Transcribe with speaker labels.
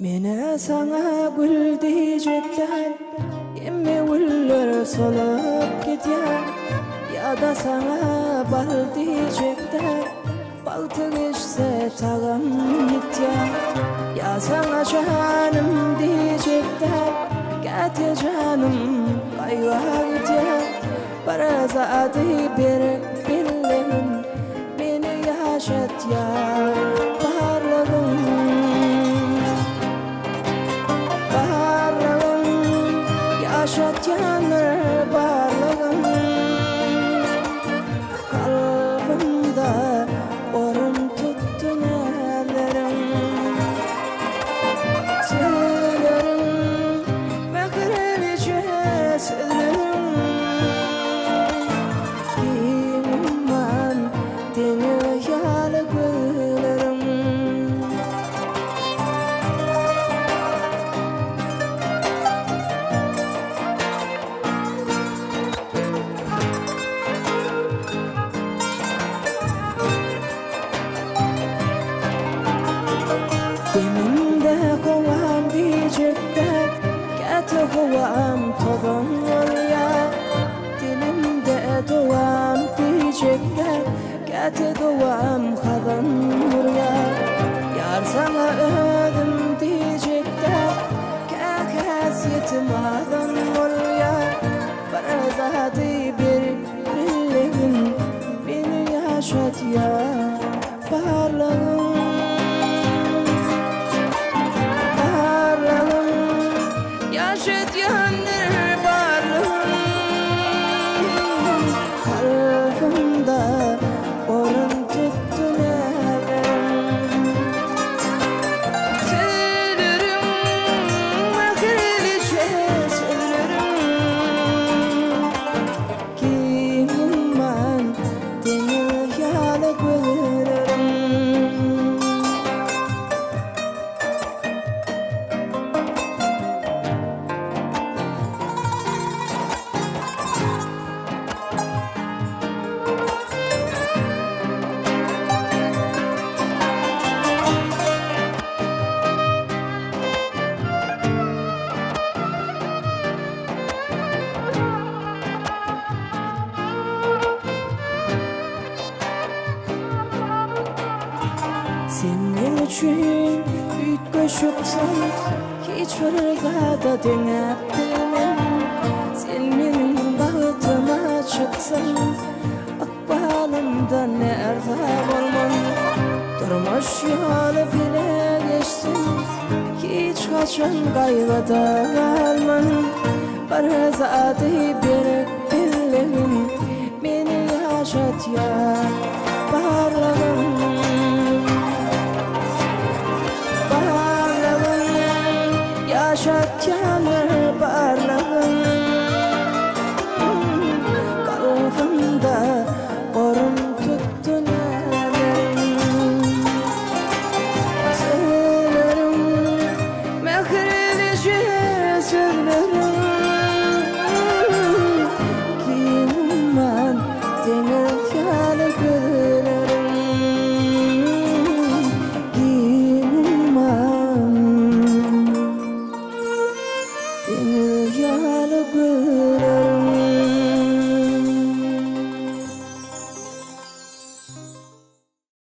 Speaker 1: Menä saňa gül diýjek däl, Hemme güller solup gidýär. Ýa-da saňa bal diýjek däl, Wagty geçse tagam ýitýär. Ýa saňa janym diýjek däl, Käte janym gaýga gidýär. Bir zady berk bellegin, Meni ýaşatýar barlygyň. Barlygyň ýaşatýandyr barlygyň. Kalbymda orun tutdy näzleriň. Sözleriň mähirlije sözleriň. Giň umman deňiz ýaly gözleriň. Demimde howam diýjek däl, käte howam tozan bolýar. Dilimde dowam diýjek däl, käte dowam hazan urýar. Ýar saňa özüm diýjek däl, kä häsiýetim azan bolýar. Bir zady berk billegin, meni ýaşadýar barlygyň. Barlygyň ýaşadýandyr barlygyň. Kalbymda orun tutdy näzlerim. Sözleriň mähirlije sözleriň. Giň umman deňiz ýaly gözleriň. Sen meň üçin üýtgeşiksin, hiç bir zada deňäp bilmen. Sen meniň bagtyma çyksaň, ykbalymda närza bolman. Durmuş ýoly bile geçsin, hiç haçan gaýgyda galman. Bir zady berk billegin, meni ýaşatýar barlygyň. Barlygyň ýaşatýar.